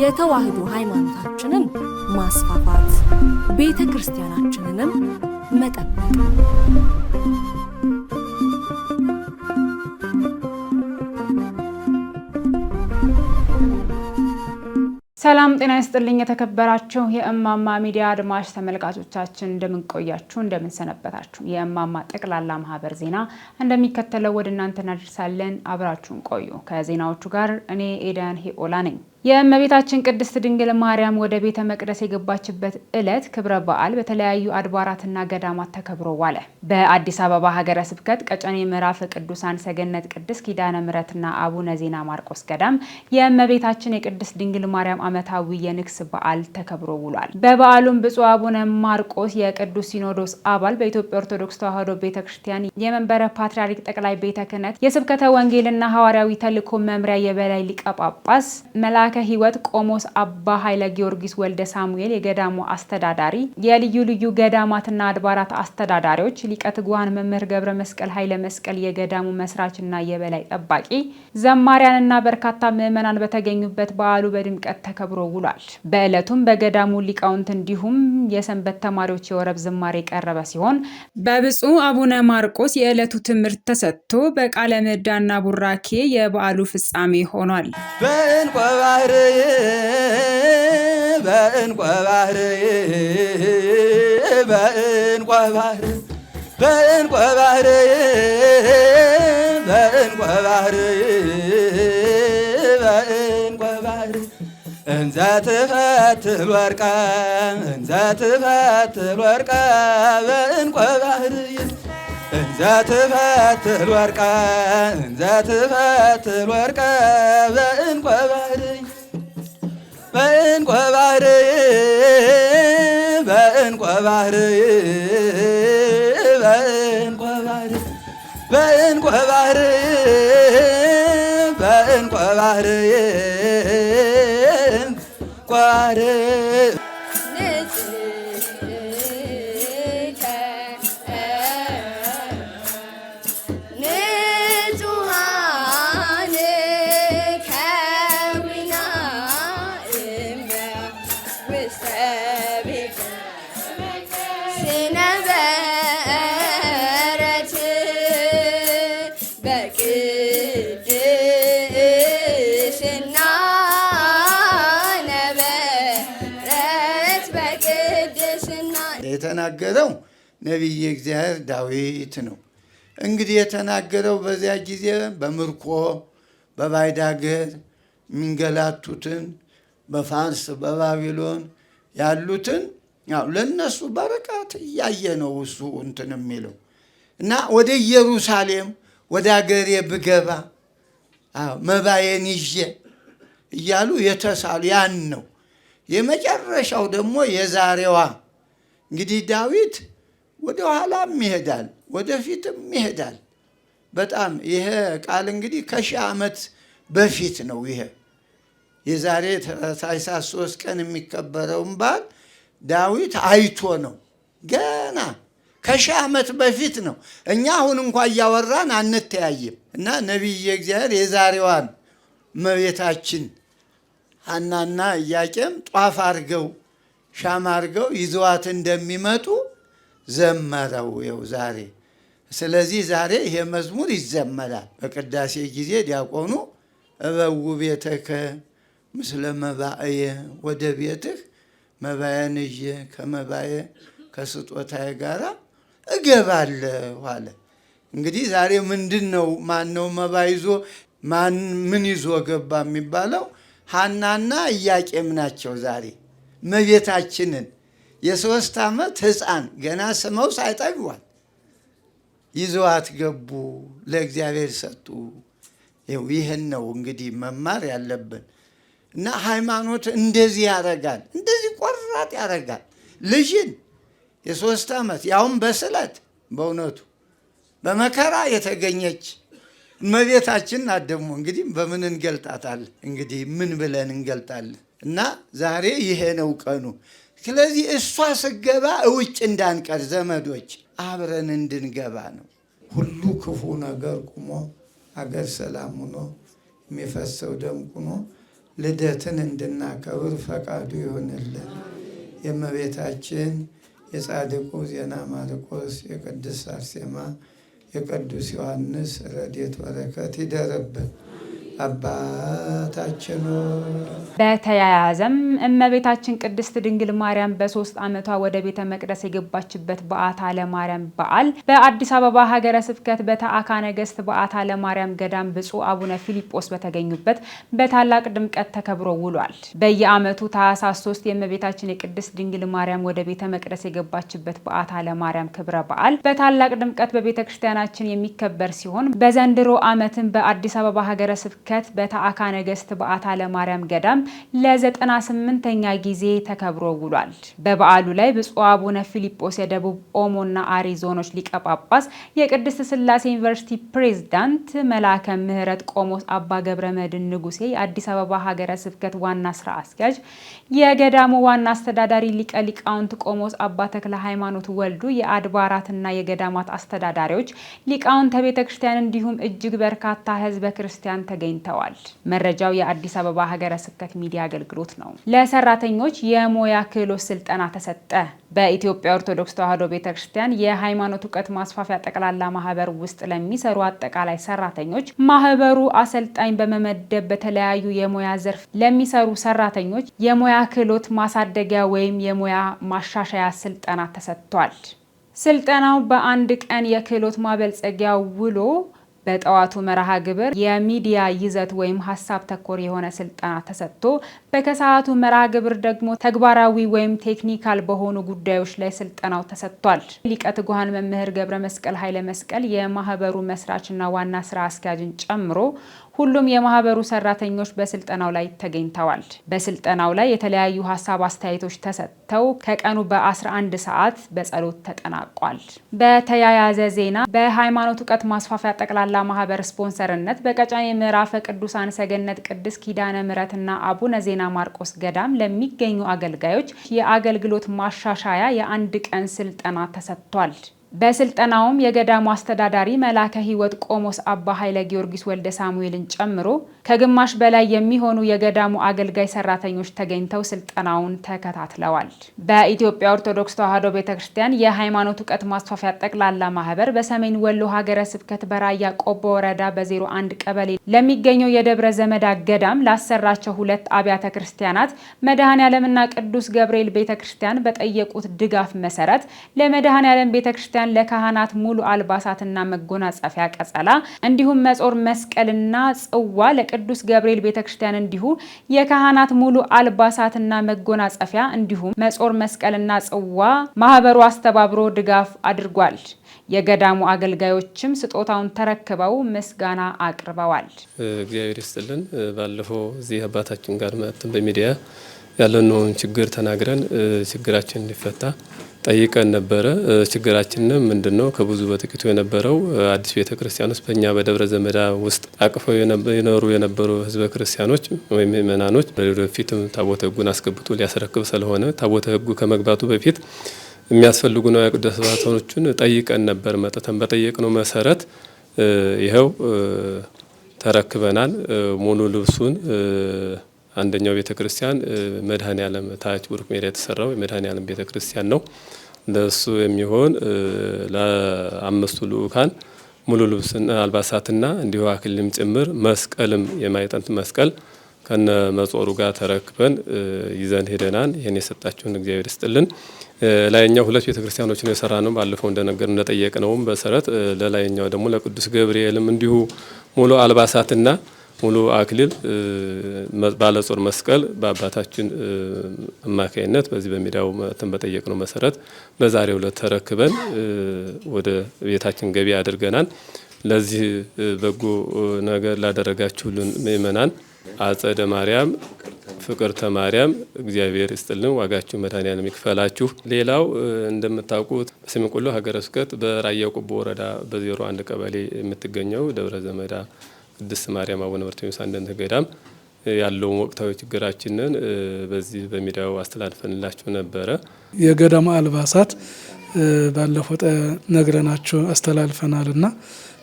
የተዋህዶ ሃይማኖታችንን ማስፋፋት፣ ቤተ ክርስቲያናችንንም መጠበቅ። ሰላም ጤና ይስጥልኝ። የተከበራችሁ የእማማ ሚዲያ አድማጭ ተመልካቾቻችን፣ እንደምን ቆያችሁ? እንደምን ሰነበታችሁ? የእማማ ጠቅላላ ማህበር ዜና እንደሚከተለው ወደ እናንተ እናደርሳለን። አብራችሁን ቆዩ። ከዜናዎቹ ጋር እኔ ኤደን ሄኦላ ነኝ። የእመቤታችን ቅድስት ድንግል ማርያም ወደ ቤተ መቅደስ የገባችበት ዕለት ክብረ በዓል በተለያዩ አድባራትና ገዳማት ተከብሮ ዋለ። በአዲስ አበባ ሀገረ ስብከት ቀጨኔ ምዕራፍ ቅዱሳን ሰገነት ቅድስት ኪዳነ ምሕረትና አቡነ ዜና ማርቆስ ገዳም የእመቤታችን የቅድስት ድንግል ማርያም ዓመታዊ የንግስ በዓል ተከብሮ ውሏል። በበዓሉም ብፁዕ አቡነ ማርቆስ የቅዱስ ሲኖዶስ አባል፣ በኢትዮጵያ ኦርቶዶክስ ተዋሕዶ ቤተ ክርስቲያን የመንበረ ፓትርያርክ ጠቅላይ ቤተ ክህነት የስብከተ ወንጌልና ሐዋርያዊ ተልእኮ መምሪያ የበላይ ሊቀ ጳጳስ፣ መልአከ ሕይወት ቆሞስ አባ ኃይለ ጊዮርጊስ ወልደ ሳሙኤል የገዳሙ አስተዳዳሪ፣ የልዩ ልዩ ገዳማትና አድባራት አስተዳዳሪዎች፣ ሊቀ ትጉሃን መምህር ገብረ መስቀል ኃይለ መስቀል የገዳሙ መስራችና የበላይ ጠባቂ፣ ዘማሪያንና በርካታ ምዕመናን በተገኙበት በዓሉ በድምቀት ተከብሮ ውሏል። በዕለቱም በገዳሙ ሊቃውንት እንዲሁም የሰንበት ተማሪዎች የወረብ ዝማሬ የቀረበ ሲሆን፣ በብፁዕ አቡነ ማርቆስ የዕለቱ ትምህርት ተሰጥቶ በቃለ ምዕዳንና ቡራኬ የበዓሉ ፍጻሜ ሆኗል። በእንቆ ባህር፣ በእንቆ ባህር፣ በእንቆ ባህር፣ በእንቆ ባህር፣ በእንቆ ባህር፣ በእንቆ ባህር፣ እንዘ ትፈትል ወርቀ፣ እንዘ ትፈትል ወርቀ፣ በእንቆ ባህር፣ እንዘ ትፈትል ወርቀ፣ እንዘ ትፈትል ወርቀ፣ በእንቆ ባህር፣ በእንቆ ባህር፣ በእንቆ ባህር፣ በእንቆ ባህር፣ በእንቆ ባህር፣ በእንቆ ባህር ቋር። ንጹሐን ከዊና ውስተ ቤተ ስነበረት በቅድስና፣ ነበረት በቅድስና። የተናገረው ነቢየ እግዚአብሔር ዳዊት ነው። እንግዲህ የተናገረው በዚያ ጊዜ በምርኮ በባዕድ አገር የሚንገላቱትን፣ በፋርስ በባቢሎን ያሉትን፣ ያው ለነሱ በርቀት እያየ ነው እሱ እንትን የሚለው። እና ወደ ኢየሩሳሌም ወደ አገሬ ብገባ፣ አዎ፣ መባዬን ይዤ እያሉ የተሳሉ ያን ነው። የመጨረሻው ደግሞ የዛሬዋ እንግዲህ ዳዊት ወደ ኋላም ይሄዳል፣ ወደፊትም ይሄዳል። በጣም ይሄ ቃል እንግዲህ ከ1000 ዓመት በፊት ነው። ይሄ የዛሬ ታኅሳስ 3 ቀን የሚከበረውን በዓል ዳዊት አይቶ ነው። ገና ከ1000 ዓመት በፊት ነው። እኛ አሁን እንኳ እያወራን አንተያይም። እና ነቢየ እግዚአብሔር የዛሬዋን እመቤታችን ሐናና ኢያቄም ጧፍ አርገው ሻማ አርገው ይዘዋት እንደሚመጡ ዘመረው። ይኸው ዛሬ። ስለዚህ ዛሬ ይሄ መዝሙር ይዘመራል። በቅዳሴ ጊዜ ዲያቆኑ እበው ቤተከ ምስለ መባእየ፣ ወደ ቤትህ መባዬን ይዤ ከመባዬ ከስጦታዬ ጋራ እገባለሁ አለ። እንግዲህ ዛሬ ምንድን ነው? ማን ነው መባ ይዞ፣ ማን ምን ይዞ ገባ የሚባለው? ሐናና ኢያቄም ናቸው። ዛሬ እመቤታችንን የ3 ዓመት ሕፃን ገና ስመው ሳይጠግቧት ይዘዋት ገቡ፣ ለእግዚአብሔር ሰጡ። ይኸው ይህን ነው እንግዲህ መማር ያለብን። እና ሃይማኖት እንደዚህ ያረጋል፣ እንደዚህ ቆራጥ ያረጋል። ልጅን የ3 ዓመት ያውም በስለት፣ በእውነቱ በመከራ የተገኘች እመቤታችን ናት። ደግሞ እንግዲህ በምን እንገልጣታለን? እንግዲህ ምን ብለን እንገልጣለን? እና ዛሬ ይሄ ነው ቀኑ። ስለዚህ እሷ ስገባ እውጭ እንዳንቀር ዘመዶች አብረን እንድንገባ ነው። ሁሉ ክፉ ነገር ቁሞ፣ አገር ሰላም ሆኖ፣ የሚፈሰው ደም ቁሞ ልደትን እንድናከብር ፈቃዱ ይሁንልን። የእመቤታችን የጻድቁ ዜና ማርቆስ፣ የቅድስት አርሴማ፣ የቅዱስ ዮሐንስ ረድኤት በረከት ይደርብን። አባታችን በተያያዘም እመቤታችን ቅድስት ድንግል ማርያም በ3 ዓመቷ ወደ ቤተ መቅደስ የገባችበት በዓታ ለማርያም በዓል በአዲስ አበባ ሀገረ ስብከት በተአካ ነገሥት በዓታ ለማርያም ገዳም ብፁዕ አቡነ ፊልጶስ በተገኙበት በታላቅ ድምቀት ተከብሮ ውሏል። በየዓመቱ ታኅሳስ 3 የእመቤታችን የቅድስት ድንግል ማርያም ወደ ቤተ መቅደስ የገባችበት በዓታ ለማርያም ክብረ በዓል በታላቅ ድምቀት በቤተ ክርስቲያናችን የሚከበር ሲሆን በዘንድሮ ዓመትም በአዲስ አበባ ሀገረ ስብከት በተአካ ነገሥት በዓታ ለማርያም ገዳም ለ98ኛ ጊዜ ተከብሮ ውሏል። በበዓሉ ላይ ብፁዕ አቡነ ፊልጶስ የደቡብ ኦሞና አሪ ዞኖች ሊቀ ጳጳስ፣ የቅድስት ሥላሴ ዩኒቨርሲቲ ፕሬዝዳንት፣ መላከ ምሕረት ቆሞስ አባ ገብረ መድኅን ንጉሴ የአዲስ አበባ ሀገረ ስብከት ዋና ስራ አስኪያጅ፣ የገዳሙ ዋና አስተዳዳሪ ሊቀ ሊቃውንት ቆሞስ አባ ተክለ ሃይማኖት ወልዱ፣ የአድባራትና የገዳማት አስተዳዳሪዎች፣ ሊቃውንተ ቤተ ክርስቲያን እንዲሁም እጅግ በርካታ ሕዝበ ክርስቲያን ተገኝተዋል። መረጃው የአዲስ አበባ ሀገረ ስብከት ሚዲያ አገልግሎት ነው። ለሰራተኞች የሙያ ክህሎት ስልጠና ተሰጠ። በኢትዮጵያ ኦርቶዶክስ ተዋሕዶ ቤተክርስቲያን የሃይማኖት እውቀት ማስፋፊያ ጠቅላላ ማህበር ውስጥ ለሚሰሩ አጠቃላይ ሰራተኞች ማህበሩ አሰልጣኝ በመመደብ በተለያዩ የሙያ ዘርፍ ለሚሰሩ ሰራተኞች የሙያ ክህሎት ማሳደጊያ ወይም የሙያ ማሻሻያ ስልጠና ተሰጥቷል። ስልጠናው በአንድ ቀን የክህሎት ማበልጸጊያ ውሎ በጠዋቱ መርሃ ግብር የሚዲያ ይዘት ወይም ሀሳብ ተኮር የሆነ ስልጠና ተሰጥቶ በከሰዓቱ መርሃ ግብር ደግሞ ተግባራዊ ወይም technical በሆኑ ጉዳዮች ላይ ስልጠናው ተሰጥቷል። ሊቀ ትጉሃን መምህር ገብረ መስቀል ኃይለ መስቀል የማህበሩ መስራችና ዋና ስራ አስኪያጅን ጨምሮ ሁሉም የማህበሩ ሰራተኞች በስልጠናው ላይ ተገኝተዋል። በስልጠናው ላይ የተለያዩ ሀሳብ አስተያየቶች ተሰጥተው ከቀኑ በ11 ሰዓት በጸሎት ተጠናቋል። በተያያዘ ዜና በሃይማኖት እውቀት ማስፋፊያ ጠቅላላ ማህበር ስፖንሰርነት በቀጨኔ ምዕራፈ ቅዱሳን ሰገነት ቅድስት ኪዳነ ምሕረትና አቡነ ዜና ማርቆስ ገዳም ለሚገኙ አገልጋዮች የአገልግሎት ማሻሻያ የአንድ ቀን ስልጠና ተሰጥቷል። በስልጠናውም የገዳሙ አስተዳዳሪ መላከ ሕይወት ቆሞስ አባ ኃይለ ጊዮርጊስ ወልደ ሳሙኤልን ጨምሮ ከግማሽ በላይ የሚሆኑ የገዳሙ አገልጋይ ሰራተኞች ተገኝተው ስልጠናውን ተከታትለዋል። በኢትዮጵያ ኦርቶዶክስ ተዋሕዶ ቤተክርስቲያን የሃይማኖት እውቀት ማስፋፊያ ጠቅላላ ማህበር በሰሜን ወሎ ሀገረ ስብከት በራያ ቆቦ ወረዳ በ01 ቀበሌ ለሚገኘው የደብረ ዘመዳ ገዳም ላሰራቸው ሁለት አብያተ ክርስቲያናት መድኃኔ ዓለምና ቅዱስ ገብርኤል ቤተክርስቲያን በጠየቁት ድጋፍ መሰረት ለመድኃኔ ዓለም ቤተክርስቲያን ለካህናት ሙሉ አልባሳትና መጎናጸፊያ ቀጸላ እንዲሁም መጾር መስቀልና ጽዋ፣ ለቅዱስ ገብርኤል ቤተክርስቲያን እንዲሁ የካህናት ሙሉ አልባሳትና መጎናጸፊያ እንዲሁም መጾር መስቀልና ጽዋ ማህበሩ አስተባብሮ ድጋፍ አድርጓል። የገዳሙ አገልጋዮችም ስጦታውን ተረክበው ምስጋና አቅርበዋል። እግዚአብሔር ይስጥልን። ባለፈው እዚህ አባታችን ጋር መጥተን በሚዲያ ያለነውን ችግር ተናግረን ችግራችን እንዲፈታ ጠይቀን ነበረ። ችግራችንም ምንድነው? ከብዙ በጥቂቱ የነበረው አዲስ ቤተ ክርስቲያን ውስጥ በእኛ በደብረ ዘመዳ ውስጥ አቅፈው የኖሩ የነበሩ ህዝበ ክርስቲያኖች ወይም ምእመናኖች ወደፊትም ታቦተ ሕጉን አስገብቶ ሊያስረክብ ስለሆነ ታቦተ ሕጉ ከመግባቱ በፊት የሚያስፈልጉ ንዋየ ቅድሳቶችን ጠይቀን ነበር። መጥተን በጠየቅነው መሰረት ይኸው ተረክበናል። ሙሉ ልብሱን አንደኛው ቤተ ክርስቲያን መድኃኔ ዓለም ታች ቡሩክ ሜዳ የተሰራው የመድኃኔ ዓለም ቤተ ክርስቲያን ነው። ለሱ የሚሆን ለአምስቱ ልኡካን ሙሉ ልብስና አልባሳትና እንዲሁ አክሊልም ጭምር መስቀልም የማዕጠንት መስቀል ከነ መጾሩ ጋር ተረክበን ይዘን ሄደናል። ይህን የሰጣችሁን እግዚአብሔር ይስጥልን። ላይኛው ሁለት ቤተ ክርስቲያኖችን የሰራ ነው። ባለፈው እንደነገር እንደጠየቅነውም መሰረት ለላይኛው ደግሞ ለቅዱስ ገብርኤልም እንዲሁ ሙሉ አልባሳትና ሙሉ አክሊል ባለጾር መስቀል በአባታችን አማካይነት በዚህ በሚዲያው መተን በጠየቅነው መሰረት በዛሬው ዕለት ተረክበን ወደ ቤታችን ገቢ አድርገናል። ለዚህ በጎ ነገር ላደረጋችሁልን ምእመናን አጸደ ማርያም ፍቅርተ ማርያም እግዚአብሔር ይስጥልን፣ ዋጋችሁ መድኃኔዓለም ይክፈላችሁ። ሌላው እንደምታውቁት በሰሜን ቆሎ ሀገረ ስብከት በራያ ቆቦ ወረዳ በ01 ቀበሌ የምትገኘው ደብረ ዘመዳ ቅድስት ማርያም አቡነ በርተሎሜዎስ አንድነት ገዳም ያለውን ወቅታዊ ችግራችንን በዚህ በሚዲያው አስተላልፈንላችሁ ነበረ። የገዳሙ አልባሳት ባለፈው ነግረናችሁ አስተላልፈናልና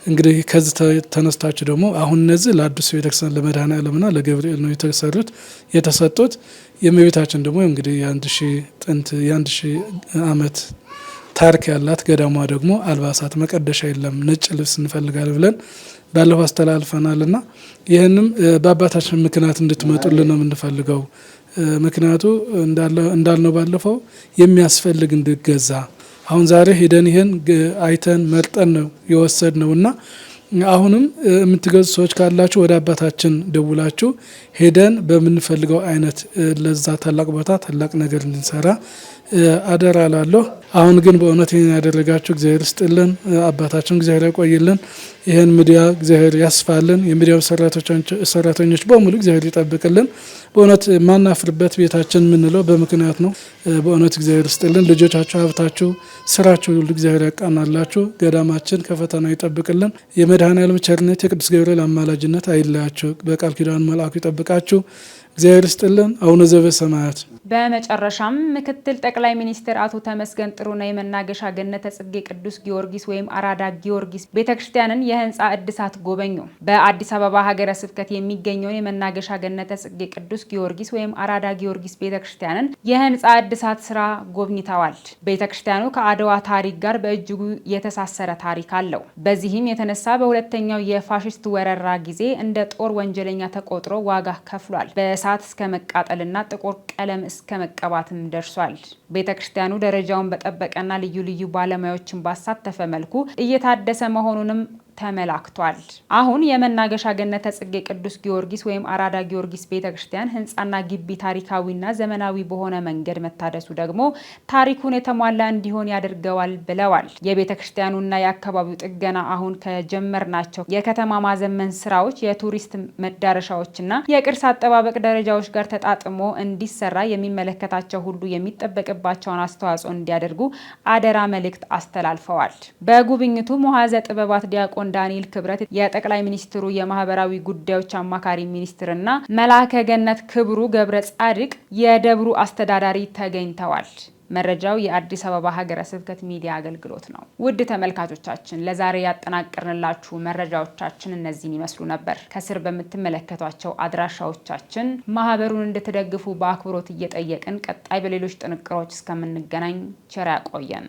እንግዲህ ከዚህ ተነስታችሁ ደግሞ አሁን እነዚህ ለአዲሱ ቤተክርስቲያን ለመድኃኔዓለምና ለገብርኤል ነው የተሰሩት የተሰጡት። የእመቤታችን ደግሞ እንግዲህ የ1000 ጥንት የ1000 ዓመት ታሪክ ያላት ገዳሟ ደግሞ አልባሳት መቀደሻ የለም፣ ነጭ ልብስ እንፈልጋለን ብለን ባለፈው አስተላልፈናልና ይህንም በአባታችን ምክንያት እንድትመጡልን ነው የምንፈልገው። ምክንያቱ እንዳልነው ባለፈው የሚያስፈልግ እንዲገዛ አሁን ዛሬ ሄደን ይህን አይተን መርጠን ነው የወሰድነው እና አሁንም የምትገዙ ሰዎች ካላችሁ ወደ አባታችን ደውላችሁ ሄደን በምንፈልገው አይነት ለዛ ታላቅ ቦታ ታላቅ ነገር እንድንሰራ አደራ ላለሁ። አሁን ግን በእውነት ይህን ያደረጋችሁ እግዚአብሔር ይስጥልን፣ አባታችን እግዚአብሔር ያቆይልን፣ ይህን ሚዲያ እግዚአብሔር ያስፋልን፣ የሚዲያው ሰራተኞች በሙሉ እግዚአብሔር ይጠብቅልን። በእውነት ማናፍርበት ቤታችን የምንለው በምክንያት ነው። በእውነት እግዚአብሔር ይስጥልን። ልጆቻችሁ፣ ሀብታችሁ፣ ስራችሁ ሁሉ እግዚአብሔር ያቃናላችሁ። ገዳማችን ከፈተና ይጠብቅልን። የመድኃኔዓለም ቸርነት የቅዱስ ገብርኤል አማላጅነት አይለያችሁ። በቃል ኪዳን መልአኩ ይጠብቃችሁ። እግዚአብሔር ይስጥልን። አቡነ ዘበሰማያት። በመጨረሻም ምክትል ጠቅላይ ሚኒስትር አቶ ተመስገን ጥሩነህ የመናገሻ ገነተ ጽጌ ቅዱስ ጊዮርጊስ ወይም አራዳ ጊዮርጊስ ቤተክርስቲያንን የህንፃ እድሳት ጎበኙ። በአዲስ አበባ ሀገረ ስብከት የሚገኘውን የመናገሻ ገነተ ጽጌ ቅዱስ ጊዮርጊስ ወይም አራዳ ጊዮርጊስ ቤተክርስቲያንን የህንፃ እድሳት ስራ ጎብኝተዋል። ቤተክርስቲያኑ ከአድዋ ታሪክ ጋር በእጅጉ የተሳሰረ ታሪክ አለው። በዚህም የተነሳ በሁለተኛው የፋሽስት ወረራ ጊዜ እንደ ጦር ወንጀለኛ ተቆጥሮ ዋጋ ከፍሏል። በእሳት እስከ መቃጠልና ጥቁር ቀለም እስከ መቀባትም ደርሷል። ቤተ ክርስቲያኑ ደረጃውን በጠበቀና ልዩ ልዩ ባለሙያዎችን ባሳተፈ መልኩ እየታደሰ መሆኑንም ተመላክቷል። አሁን የመናገሻ ገነተ ጽጌ ቅዱስ ጊዮርጊስ ወይም አራዳ ጊዮርጊስ ቤተ ክርስቲያን ህንፃና ግቢ ታሪካዊና ዘመናዊ በሆነ መንገድ መታደሱ ደግሞ ታሪኩን የተሟላ እንዲሆን ያደርገዋል ብለዋል። የቤተ ክርስቲያኑና የአካባቢው ጥገና አሁን ከጀመርናቸው የከተማ ማዘመን ስራዎች፣ የቱሪስት መዳረሻዎችና የቅርስ አጠባበቅ ደረጃዎች ጋር ተጣጥሞ እንዲሰራ የሚመለከታቸው ሁሉ የሚጠበቅባቸውን አስተዋጽኦ እንዲያደርጉ አደራ መልእክት አስተላልፈዋል። በጉብኝቱ መዋዘ ጥበባት ዲያቆን ዳንኤል ክብረት፣ የጠቅላይ ሚኒስትሩ የማህበራዊ ጉዳዮች አማካሪ ሚኒስትርና መላከ ገነት ክብሩ ገብረ ጻድቅ የደብሩ አስተዳዳሪ ተገኝተዋል። መረጃው የአዲስ አበባ ሀገረ ስብከት ሚዲያ አገልግሎት ነው። ውድ ተመልካቾቻችን፣ ለዛሬ ያጠናቀርንላችሁ መረጃዎቻችን እነዚህን ይመስሉ ነበር። ከስር በምትመለከቷቸው አድራሻዎቻችን ማህበሩን እንድትደግፉ በአክብሮት እየጠየቅን ቀጣይ በሌሎች ጥንቅሮች እስከምንገናኝ ቸር ያቆየን።